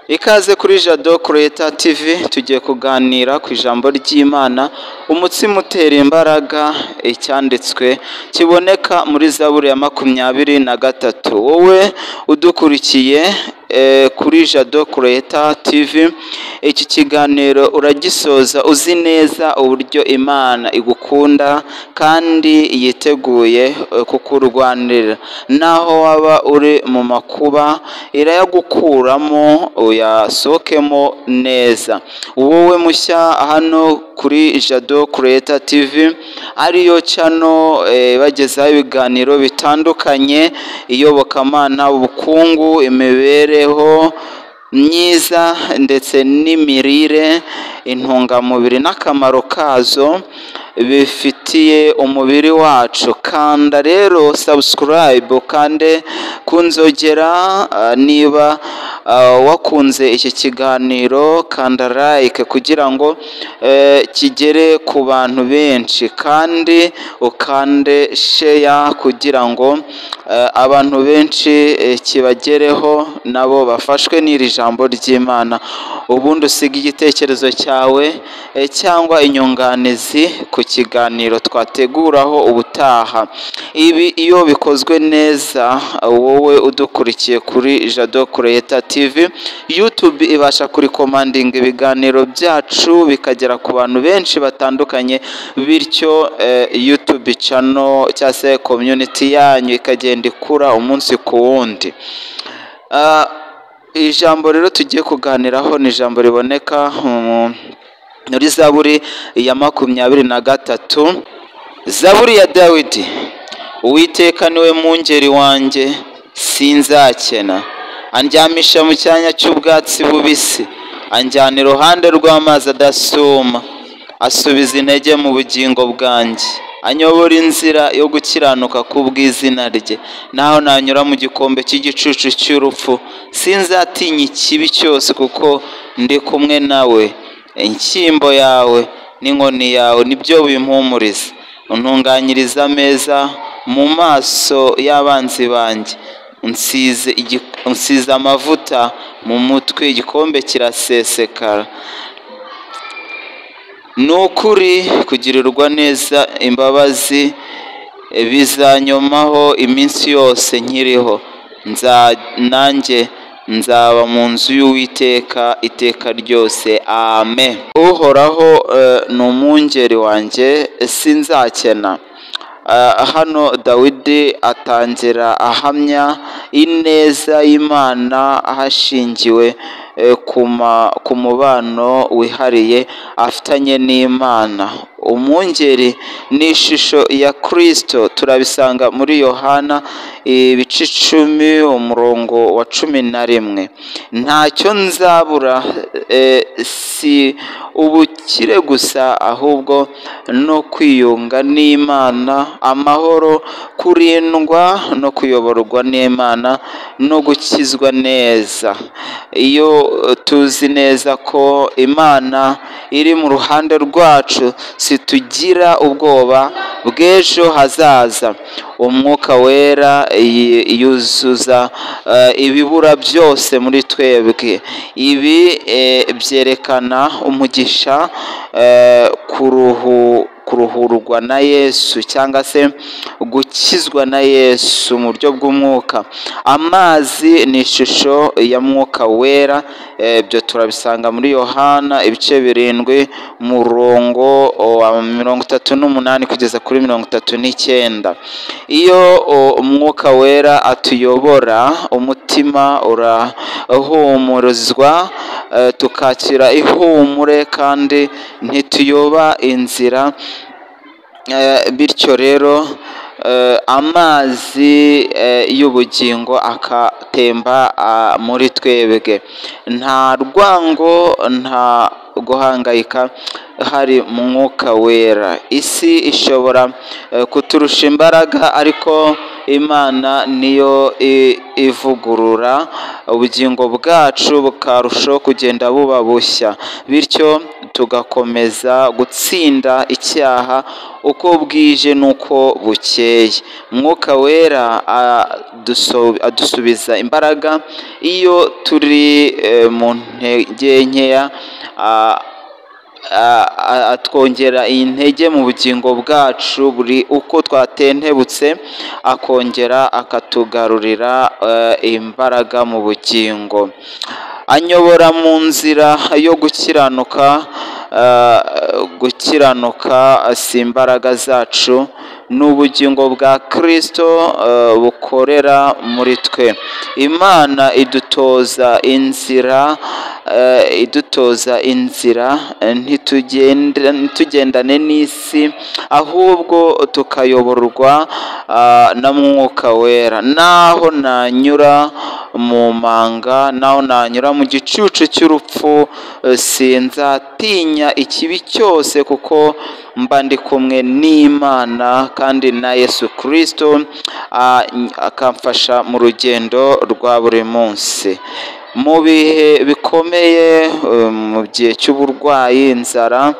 Ikaze kuri Jado Creator TV, tugiye kuganira ku ijambo ry'Imana, umutsima utera imbaraga, icyanditswe kiboneka muri Zaburi ya 23. Wowe udukurikiye kuri Jado Creator TV, iki kiganiro uragisoza uzi neza uburyo Imana igukunda kandi yiteguye kukurwanirira. Naho waba uri mu makuba, irayagukuramo uyasohokemo neza. Wowe mushya hano kuri Jado Creator TV, ariyo channel bagezaho ibiganiro bitandukanye, iyobokamana, ubukungu, imibereho myiza ndetse n'imirire, intungamubiri n'akamaro kazo bifitiye umubiri wacu. Kanda rero subscribe, kande kunzogera. Niba wakunze iki kiganiro, kanda like kugira ngo kigere ku bantu benshi, kandi ukande share kugira ngo abantu benshi kibagereho, nabo bafashwe n'iri jambo ry'Imana. Ubundi usige igitekerezo cyawe cyangwa inyunganizi ku kiganiro twateguraho ubutaha. Ibi iyo bikozwe neza, wowe udukurikiye kuri Jado Creator TV, YouTube ibasha kurecommendinga ibiganiro byacu bikagera ku bantu benshi batandukanye, bityo YouTube channel cyangwa se community yanyu ikagenda ikura umunsi ku wundi. Ijambo rero tugiye kuganiraho ni ijambo riboneka muri Zaburi ya 23, Zaburi ya Dawidi. Uwiteka niwe mwungeri wanjye, sinzakena. Andyamisha mu cyanya cy'ubwatsi bubisi, anjyana iruhande rw'amazi adasuma, asubiza intege mu bugingo bwanjye, anyobora inzira yo gukiranuka kubw'izina rye. Naho nanyura mu gikombe cy'igicucu cy'urupfu, sinzatinya ikibi cyose, kuko ndi kumwe nawe. Inshyimbo yawe n'inkoni yawe nibyo bimpumuriza. Untunganyiriza ameza mu maso y'abanzi banjye, unsize amavuta mu mutwe, igikombe kirasesekara. Ni ukuri kugirirwa neza, imbabazi bizanyomaho iminsi yose nkiriho, nanjye nzaba mu nzu y'Uwiteka iteka ryose. Amen. Uhoraho ni umwungeri wanjye, sinzakena. Hano Dawidi atangira ahamya ineza y'Imana hashingiwe ku mubano wihariye afitanye n'Imana. Umwungeri ni ishusho ya Kristo, turabisanga muri Yohana ibice 10 umurongo wa 11. Ntacyo nzabura, si ubukire gusa, ahubwo no kwiyunga n'Imana, amahoro, kurindwa no kuyoborwa n'Imana no gukizwa neza. Iyo tuzi neza ko Imana iri mu ruhande rwacu, situgira ubwoba bw'ejo hazaza. Umwuka Wera yuzuza ibibura byose muri twebwe. Ibi byerekana umugisha kuruhurwa na Yesu cyangwa se gukizwa na Yesu mu buryo bw'umwuka. Amazi ni ishusho ya Mwuka Wera, ibyo turabisanga muri Yohana ibice 7 murongo wa 38 kugeza kuri 39. Iyo Umwuka Wera atuyobora, umutima urahumurizwa, tukakira ihumure kandi ntituyoba inzira. Bityo rero amazi y'ubugingo akatemba muri twebwe. Nta rwango, nta guhangayika hari mu Mwuka Wera. Isi ishobora kuturusha imbaraga, ariko Imana niyo ivugurura ubugingo bwacu bukarushaho kugenda buba bushya, bityo tugakomeza gutsinda icyaha uko bwije n'uko bukeye. Mwuka Wera adusubiza imbaraga iyo turi mu ntege nkeya, atwongera intege mu bugingo bwacu buri uko twatentebutse, akongera akatugarurira imbaraga mu bugingo. Anyobora mu nzira yo gukiranuka. Gukiranuka si imbaraga zacu, ni ubugingo bwa Kristo bukorera muri twe. Imana idutoza inzira, ntitugendane n'isi, ahubwo tukayoborwa na Mwuka Wera. Naho nanyura mu manga, naho nanyura mu gicucu cy'urupfu, sinzatinya ikibi cyose, kuko mba ndi kumwe n'Imana kandi na Yesu Kristo akamfasha mu rugendo rwa buri munsi. Mu bihe bikomeye, mu gihe cy'uburwayi, inzara,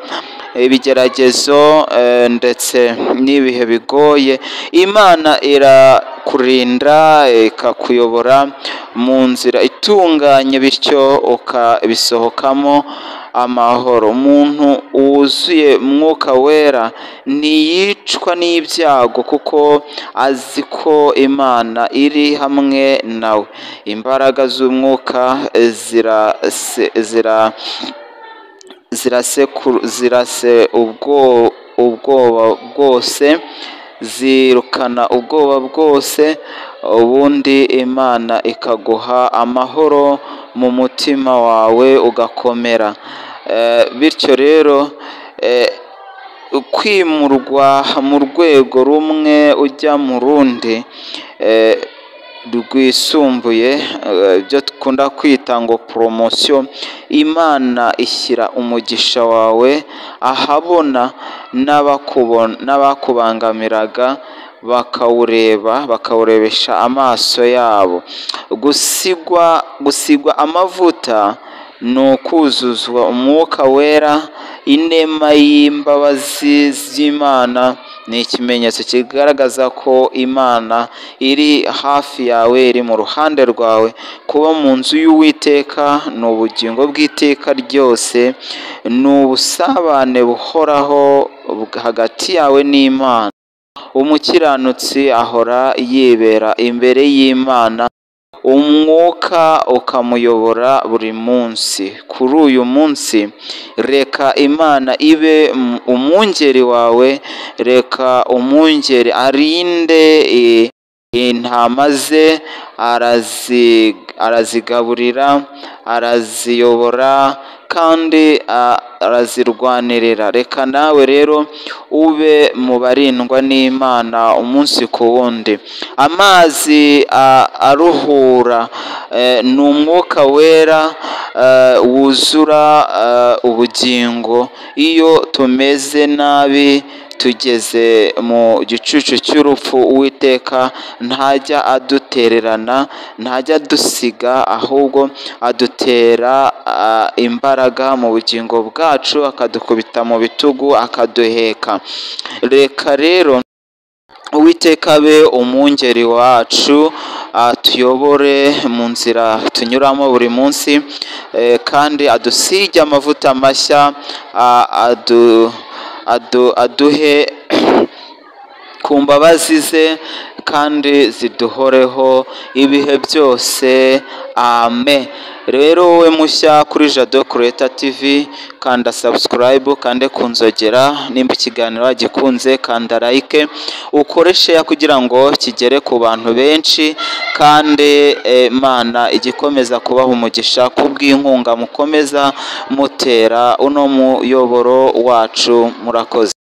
ibigeragezo ndetse n'ibihe bigoye, Imana irakurinda ikakuyobora mu nzira itunganye, bityo ukabisohokamo amahoro. Umuntu wuzuye Mwuka Wera ntiyicwa n'ibyago, kuko azi ko Imana iri hamwe nawe. Imbaraga z'Umwuka zirase ubwoba bwose, zirukana ubwoba bwose, ubundi Imana ikaguha amahoro mu mutima wawe ugakomera. Bityo rero kwimurwa mu rwego rumwe ujya mu rundi rwisumbuye, ibyo dukunda kwita ngo poromosiyo, Imana ishyira umugisha wawe ahabona n'abakubangamiraga bakawureba, bakawurebesha amaso yabo. Gusigwa amavuta ni ukuzuzwa Umwuka Wera. Inema y'imbabazi z'Imana ni ikimenyetso kigaragaza ko Imana iri hafi yawe, iri mu ruhande rwawe. Kuba mu nzu y'Uwiteka ni ubugingo bw'iteka ryose, ni ubusabane buhoraho hagati yawe n'Imana. Umukiranutsi ahora yibera imbere y'Imana, Umwuka ukamuyobora buri munsi. Kuri uyu munsi reka Imana ibe umwungeri wawe, reka umwungeri arinde intama ze, arazigaburira, araziyobora kandi arazirwanirira. Reka nawe rero ube mu barindwa n'Imana umunsi ku wundi. Amazi aruhura ni Umwuka Wera wuzura ubugingo. Iyo tumeze nabi, tugeze mu gicucu cy'urupfu, Uwiteka ntajya adutererana, ntajya adusiga, ahubwo adutera imbaraga mu bugingo bwacu, akadukubita mu bitugu, akaduheka. Reka rero Uwiteka abe umwungeri wacu, atuyobore mu nzira tunyuramo buri munsi, kandi adusige amavuta mashya, aduhe ku mbabazi ze, kandi ziduhoreho ibihe byose. Amen. Rero wowe mushya kuri Jado Creator TV, kanda subscribe, kande ku nzogera, nimba ikiganiro wagikunze kanda like, ukore share kugira ngo kigere ku bantu benshi, kandi Imana igikomeza kubaha umugisha kubw'inkunga mukomeza mutera uno muyoboro wacu. Murakoze.